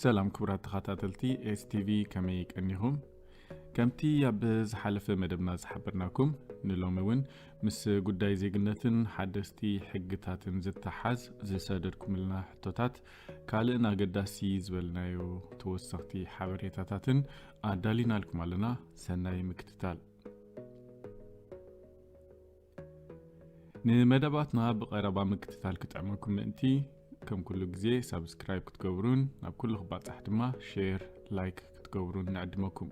ሰላም ክቡራት ተኸታተልቲ ኤስቲቪ፣ ከመይ ቀኒኹም? ከምቲ ኣብ ዝሓለፈ መደብና ዝሓበርናኩም፣ ንሎሚ እውን ምስ ጉዳይ ዜግነትን ሓደስቲ ሕግታትን ዝተሓዝ ዝሰደድኩምልና ሕቶታት ካልእን ኣገዳሲ ዝበልናዮ ተወሰኽቲ ሓበሬታታትን ኣዳሊናልኩም ኣለና። ሰናይ ምክትታል። ንመደባትና ብቐረባ ምክትታል ክጥዕመኩም ምእንቲ፣ ከም ኩሉ ግዜ ሳብስክራይብ ክትገብሩን ናብ ኩሉ ክባጻሕ ድማ ሼር፣ ላይክ ክትገብሩን ንዕድመኩም።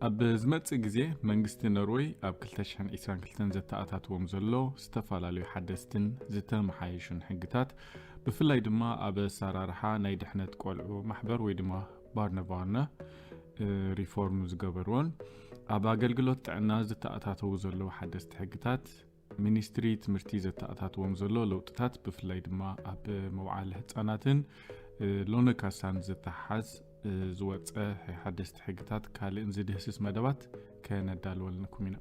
ኣብ ዝመጽእ ግዜ መንግስቲ ኖርወይ ኣብ ክልተ ሽሕን ዕስራን ክልተን ዘተኣታትዎም ዘሎ ዝተፈላለዩ ሓደስትን ዝተመሓየሹን ሕግታት፣ ብፍላይ ድማ ኣብ ኣሰራርሓ ናይ ድሕነት ቆልዑ ማሕበር ወይ ድማ ባርነባርነ ሪፎርም ዝገበርዎን ኣብ ኣገልግሎት ጥዕና ዝተኣታተዉ ዘለዉ ሓደስቲ ሕግታት፣ ሚኒስትሪ ትምህርቲ ዘተኣታትዎም ዘሎ ለውጥታት፣ ብፍላይ ድማ ኣብ መውዓሊ ህጻናትን ሎነ ካሳን ዝተሓዝ ዝወፀ ሓደስቲ ሕግታት ካልእን ዝድህስስ መደባት ከነዳልወልንኩም ኢና።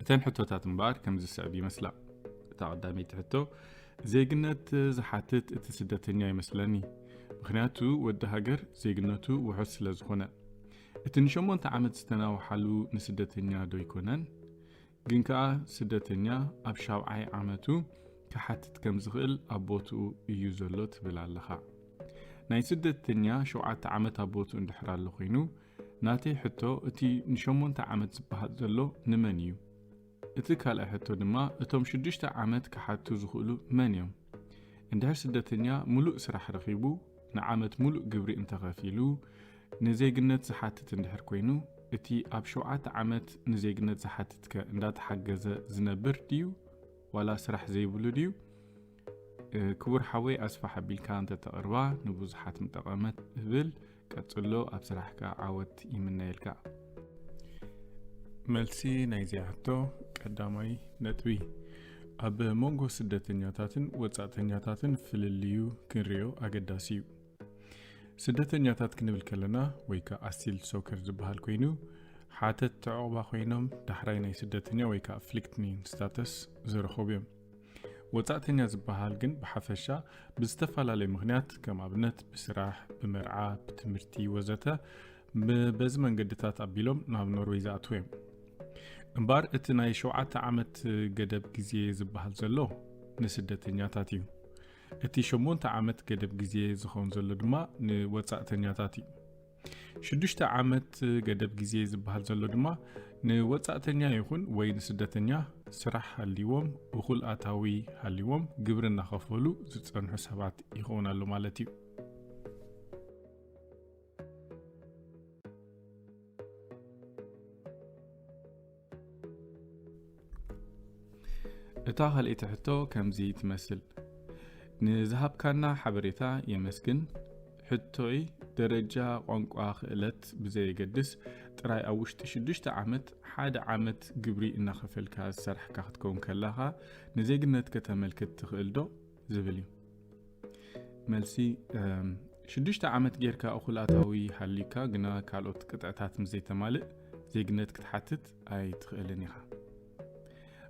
እተን ሕቶታት እምበኣር ከም ዝስዕብ ይመስላ። እታ ቀዳመይቲ ሕቶ፣ ዜግነት ዝሓትት እቲ ስደተኛ ይመስለኒ። ምኽንያቱ ወዲ ሃገር ዜግነቱ ውሑስ ስለ ዝኾነ። እቲ ንሸሞንተ ዓመት ዝተናውሓሉ ንስደተኛ ዶ ይኮነን? ግን ከኣ ስደተኛ ኣብ ሻብዓይ ዓመቱ ክሓትት ከም ዝኽእል ኣብ ቦትኡ እዩ ዘሎ ትብል ኣለኻ። ናይ ስደተኛ ሸውዓተ ዓመት ኣብ ቦትኡ እንድሕር ኣሎ ኮይኑ፣ ናተይ ሕቶ እቲ ንሸሞንተ ዓመት ዝበሃል ዘሎ ንመን እዩ? እቲ ካልኣይ ሕቶ ድማ እቶም ሽዱሽተ ዓመት ክሓቱ ዝኽእሉ መን እዮም? እንድሕር ስደተኛ ሙሉእ ስራሕ ረኺቡ ንዓመት ሙሉእ ግብሪ እንተኸፊሉ ንዜግነት ዝሓትት እንድሕር ኮይኑ እቲ ኣብ ሸውዓተ ዓመት ንዜግነት ዝሓትትከ እንዳተሓገዘ ዝነብር ድዩ ዋላ ስራሕ ዘይብሉ ድዩ? ክቡር ሓወይ ኣስፋሕ ኣቢልካ እንተተቕርባ ንብዙሓት ምጠቐመት እብል። ቀጽሎ ኣብ ስራሕካ ዓወት ይምነየልካ። መልሲ ናይዚኣ ሕቶ ቀዳማይ ነጥቢ፣ ኣብ መንጎ ስደተኛታትን ወጻእተኛታትን ፍልልዩ ክንሪኦ ኣገዳሲ እዩ። ስደተኛታት ክንብል ከለና ወይ ከኣ ኣሲል ሶከር ዝበሃል ኮይኑ ሓተት ተዕቑባ ኮይኖም ዳሕራይ ናይ ስደተኛ ወይ ከኣ ፍሊክትኒን ስታተስ ዝረኸቡ እዮም። ወጻእተኛ ዝበሃል ግን ብሓፈሻ ብዝተፈላለየ ምኽንያት ከም ኣብነት ብስራሕ፣ ብመርዓ፣ ብትምህርቲ ወዘተ በዚ መንገድታት ኣቢሎም ናብ ኖርወይ ዝኣትዉ እዮም። እምበኣር እቲ ናይ ሸውዓተ ዓመት ገደብ ግዜ ዝበሃል ዘሎ ንስደተኛታት እዩ። እቲ ሸሞንተ ዓመት ገደብ ግዜ ዝኸውን ዘሎ ድማ ንወጻእተኛታት እዩ። ሽዱሽተ ዓመት ገደብ ግዜ ዝበሃል ዘሎ ድማ ንወጻእተኛ ይኹን ወይ ንስደተኛ ስራሕ ሃልይዎም፣ እኹል ኣታዊ ሃልይዎም፣ ግብሪ እናኸፈሉ ዝጸንሑ ሰባት ይኸውን ኣሎ ማለት እዩ። እታ ካልኣይቲ ሕቶ ከምዚ ትመስል። ንዝሃብካና ሓበሬታ የመስግን። ሕቶይ ደረጃ ቋንቋ ክእለት ብዘየገድስ ጥራይ ኣብ ውሽጢ ሽዱሽተ ዓመት ሓደ ዓመት ግብሪ እናኸፈልካ ዝሰራሕካ ክትከውን ከለኻ ንዜግነት ከተመልክት ትኽእል ዶ? ዝብል እዩ። መልሲ፣ እም፣ ሽዱሽተ ዓመት ጌርካ እኹል ኣታዊ ሃልዩካ ግና ካልኦት ቅጥዕታት ምስ ዘይተማልእ ዜግነት ክትሓትት ኣይትኽእልን ኢኻ።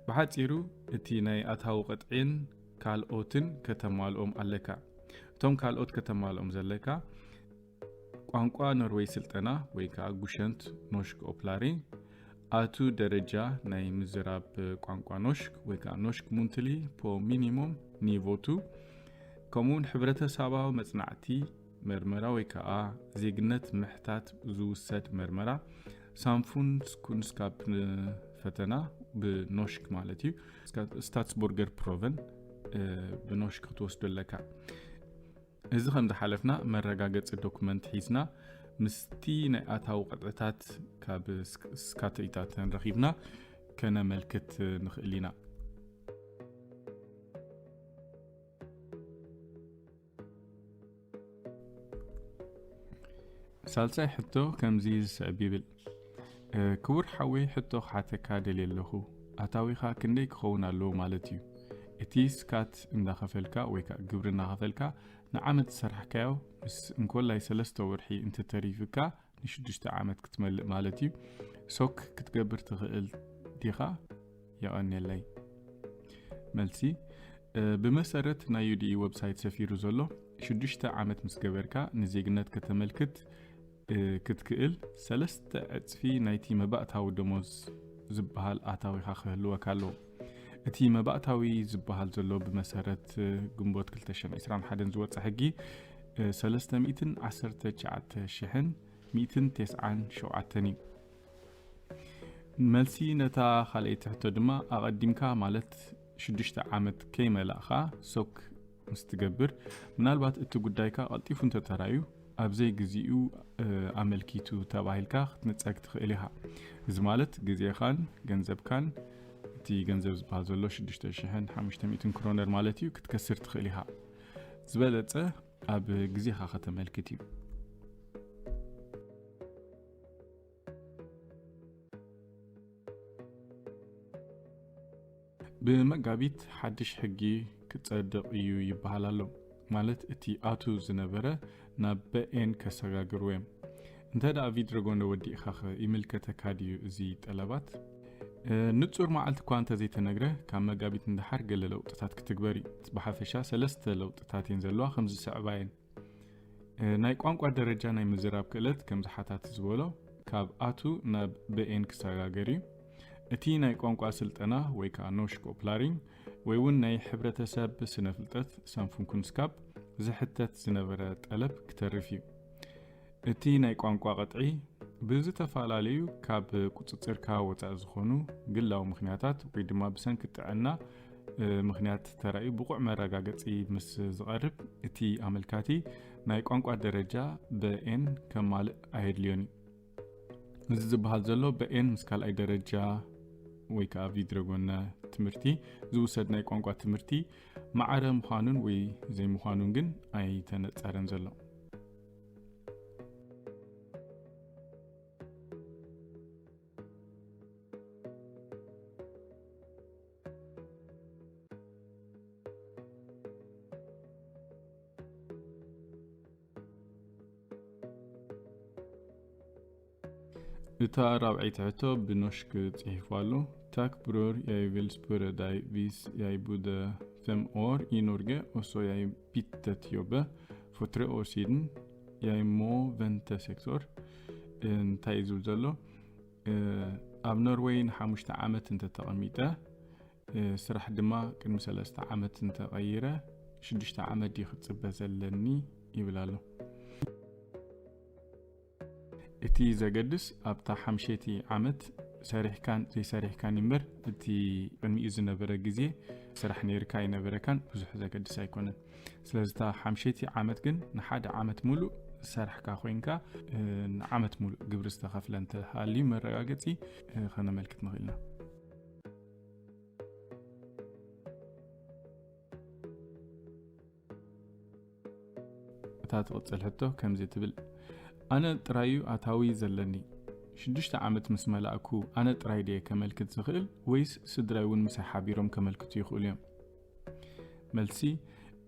ብሓጺሩ እቲ ናይ ኣታዊ ቅጥዒን ካልኦትን ከተማልኦም ኣለካ። እቶም ካልኦት ከተማልኦም ዘለካ ቋንቋ ኖርወይ ስልጠና ወይ ከኣ ጉሸንት ኖሽክ ኦፕላሪ፣ ኣቱ ደረጃ ናይ ምዝራብ ቋንቋ ኖሽክ ወይ ከኣ ኖሽክ ሙንትሊ ፖ ሚኒሞም ኒቮቱ፣ ከምኡውን ሕብረተሰባዊ መጽናዕቲ መርመራ ወይ ከኣ ዜግነት ምሕታት ዝውሰድ መርመራ ሳምፉንስኩንስካፕ ፈተና ብኖሽክ ማለት እዩ። ስታትስቦርገር ፕሮቨን ብኖሽክ ክትወስዶ ኣለካ። እዚ ከም ዝሓለፍና መረጋገጺ ዶኩመንት ሒዝና ምስቲ ናይ ኣታዊ ቅጥዕታት ካብ ስካተኢታተን ረኺብና ከነመልክት ንኽእል ኢና። ሳልሳይ ሕቶ ከምዚ ዝስዕብ ይብል። ክቡር ሓወይ፣ ሕቶ ክሓተካ ደልየ ኣለኹ። ኣታዊኻ ክንደይ ክኸውን ኣለዎ ማለት እዩ? እቲ ስካት እንዳኸፈልካ ወይ ከኣ ግብሪ እናኸፈልካ ንዓመት ዝሰራሕካዮ ምስ እንኮላይ ሰለስተ ወርሒ እንተተሪፍካ ንሽዱሽተ ዓመት ክትመልእ ማለት እዩ። ሶክ ክትገብር ትኽእል ዲኻ? የቐንየለይ። መልሲ፣ እ፣ ብመሰረት ናይ ዩዲኢ ዌብሳይት ሰፊሩ ዘሎ፣ ሽዱሽተ ዓመት ምስ ገበርካ ንዜግነት ከተመልክት፣ እ፣ ክትክእል ሰለስተ ዕጽፊ ናይቲ መባእታዊ ደሞዝ ዝበሃል ኣታዊኻ ክህልወካ ኣለዎ። እቲ መባእታዊ ዝበሃል ዘሎ ብመሰረት፣ እ፣ ግንቦት ክልተ ሽሕን ዕስራን ሓደን ዝወጸ ሕጊ፣ እ፣ ሰለስተ ሚእትን ዓሰርተ ትሽዓተ ሽሕን ሚእትን ተስዓን ሸውዓተን እዩ። መልሲ ነታ ካልኣይቲ ሕቶ ድማ ኣቐዲምካ ማለት ሽዱሽተ ዓመት ከይመላእኻ ሶክ ምስ ትገብር፣ ምናልባት እቲ ጉዳይካ ቀልጢፉ እንተተራዩ ኣብ ዘይግዚኡ፣ እ፣ ኣመልኪቱ ተባሂልካ ክትንጸግ ትኽእል ኢኻ። እዚ ማለት ግዜኻን ገንዘብካን፣ እቲ ገንዘብ ዝበሃል ዘሎ ሽዱሽተ ሽሕን ሓሙሽተ ሚእትን ክሮነር ማለት እዩ፣ ክትከስር ትኽእል ኢኻ። ዝበለጸ ኣብ ግዜኻ ከተመልክት እዩ። ብመጋቢት ሓድሽ ሕጊ ክጸድቕ እዩ ይበሃል ኣሎ። ማለት እቲ ኣቱ ዝነበረ ናብ በኤን ከሰጋግርዎ እዮም። እንተ ደኣ ቪድረጎነ ወዲእኻ ኸ ይምልከተካ ድዩ እዚ ጠለባት? እ፣ ንጹር መዓልቲ እኳ እንተዘይተነግረ፣ ካብ መጋቢት ንደሓር ገለ ለውጥታት ክትግበር እዩ። ብሓፈሻ ሰለስተ ለውጥታት እየን ዘለዋ፣ ከም ዝስዕባ እየን። እ፣ ናይ ቋንቋ ደረጃ ናይ ምዝራብ ክእለት ከም ዝሓታት ዝበሎ፣ ካብ ኣቱ ናብ በኤን ክሰጋገር እዩ። እቲ ናይ ቋንቋ ስልጠና ወይ ከዓ ኖሽኮ ፕላሪንግ ወይ እውን ናይ ሕብረተሰብ ስነ ፍልጠት ሳምፉንኩንስካፕ ዝሕተት ዝነበረ ጠለብ ክተርፍ እዩ። እቲ ናይ ቋንቋ ቅጥዒ ብዝተፈላለዩ ካብ ቁጽጽርካ ወጻኢ ዝኾኑ ግላዊ ምኽንያታት ወይ ድማ ብሰንኪ ጥዕና፣ እ፣ ምኽንያት ተራእዩ ብቑዕ መረጋገጺ ምስ ዝቐርብ፣ እቲ ኣመልካቲ ናይ ቋንቋ ደረጃ በኤን ከማልእ ኣየድልዮን እዩ። እዚ ዝበሃል ዘሎ በኤን ምስ ካልኣይ ደረጃ ወይ ከዓ ቪድረጎነ ትምህርቲ ዝውሰድ ናይ ቋንቋ ትምህርቲ ማዕረ ምዃኑን ወይ ዘይምዃኑን ግን ኣይተነጸረን ዘሎ። እታ ራብዐይቲ ሕቶ ብኖሽክ ጽሒፉ ኣሎ። Tack bror, jeg vil spørre deg, hvis jeg bodde fem år i Norge, og så jeg byttet jobbe for tre år siden, jeg må vente seks år. እንታይ እዩ ዝብል ዘሎ? እ፣ ኣብ ኖርዌይ ንሓሙሽተ ዓመት እንተተቐሚጠ፣ እ፣ ስራሕ ድማ ቅድሚ ሰለስተ ዓመት እንተቐይረ፣ ሽዱሽተ ዓመት ድዩ ክጽበ ዘለኒ ይብል ኣሎ። እቲ ዘገድስ ኣብታ ሓምሸይቲ ዓመት ሰሪሕካን ዘይሰሪሕካን እምበር፣ እቲ ቅድሚኡ ዝነበረ ግዜ ስራሕ ነይርካ ኣይነበረካን ብዙሕ ዘገድስ ኣይኮነን። ስለዚ እታ ሓምሸይቲ ዓመት ግን ንሓደ ዓመት ሙሉእ ዝሰራሕካ ኮይንካ፣ እ፣ ንዓመት ሙሉእ ግብሪ ዝተኸፍለ እንተሃልዩ መረጋገጺ፣ እ፣ ከነመልክት ንኽእል ኢና። እታ ትቕጽል ሕቶ ከምዚ ትብል፣ ኣነ ጥራዩ ኣታዊ ዘለኒ። ሽዱሽተ ዓመት ምስ መላእኩ ኣነ ጥራይ ድየ ከመልክት ዝኽእል ወይስ ስድራይ እውን ምሳይ ሓቢሮም ከመልክቱ ይኽእሉ እዮም? መልሲ፣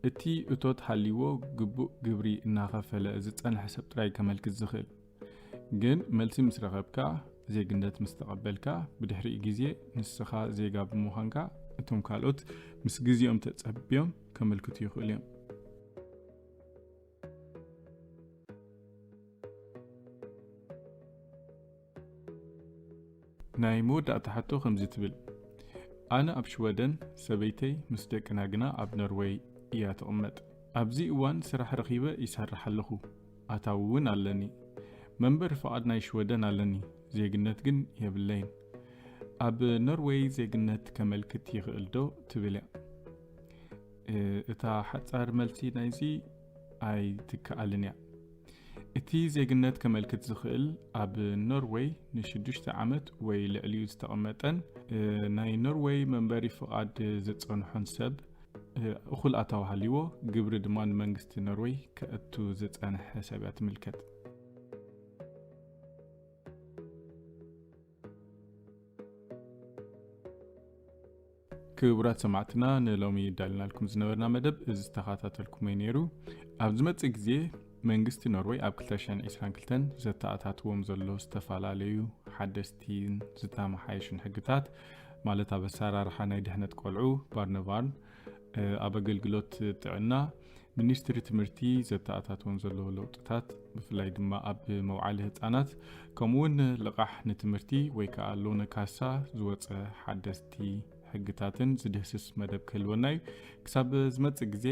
እቲ እቶት ሃልይዎ ግቡእ ግብሪ እናኸፈለ ዝጸንሐ ሰብ ጥራይ ከመልክት ዝኽእል። ግን መልሲ ምስ ረኸብካ፣ ዜግነት ምስ ተቐበልካ፣ ብድሕሪኡ ግዜ ንስኻ ዜጋ ብምዃንካ፣ እቶም ካልኦት ምስ ግዜኦም ተጸብዮም ከመልክቱ ይኽእሉ እዮም። ናይ መወዳእታ ሕቶ ከምዚ ትብል፣ ኣነ ኣብ ሽወደን፣ ሰበይተይ ምስ ደቅና ግና ኣብ ኖርወይ እያ ትቕመጥ። ኣብዚ እዋን ስራሕ ረኺበ ይሰርሕ ኣለኹ፣ ኣታዊ እውን ኣለኒ። መንበሪ ፍቓድ ናይ ሽወደን ኣለኒ፣ ዜግነት ግን የብለይን። ኣብ ኖርወይ ዜግነት ከመልክት ይኽእል ዶ ትብል እያ። እ፣ እታ ሓጻር መልሲ ናይዚ ኣይትከኣልን እያ። እቲ ዜግነት ከመልክት ዝኽእል ኣብ ኖርወይ ንሽዱሽተ ዓመት ወይ ልዕሊኡ ዝተቐመጠን፣ እ፣ ናይ ኖርወይ መንበሪ ፍቓድ ዝጸንሖን ሰብ፣ እ፣ እኹል ኣታዊ ሃልይዎ፣ ግብሪ ድማ ንመንግስቲ ኖርወይ ከእቱ ዝጸንሐ ሰብ እያ ትምልከት። ክቡራት ሰማዕትና፣ ንሎሚ ዳልናልኩም ዝነበርና መደብ እዚ ዝተኸታተልኩሞ እዩ ነይሩ። ኣብ ዝመጽእ ግዜ መንግስቲ ኖርወይ ኣብ ክልተ ሽሕን ዕስራን ክልተን ዘተኣታትዎም ዘሎ ዝተፈላለዩ ሓደስቲን ዝተመሓየሹን ሕግታት፣ ማለት ኣብ ኣሰራርሓ ናይ ድሕነት ቆልዑ፣ ባርነቫርን፣ ኣብ ኣገልግሎት ጥዕና፣ ሚኒስትሪ ትምህርቲ ዘተኣታትዎም ዘለዎ ለውጥታት፣ ብፍላይ ድማ ኣብ መውዓሊ ህፃናት፣ ከምኡውን ልቓሕ ንትምህርቲ ወይ ከዓ ሎነ ካሳ ዝወፀ ሓደስቲ ሕግታትን ዝድህስስ መደብ ክህልወና እዩ። ክሳብ ዝመፅእ ግዜ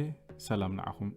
ሰላም ንዓኹም።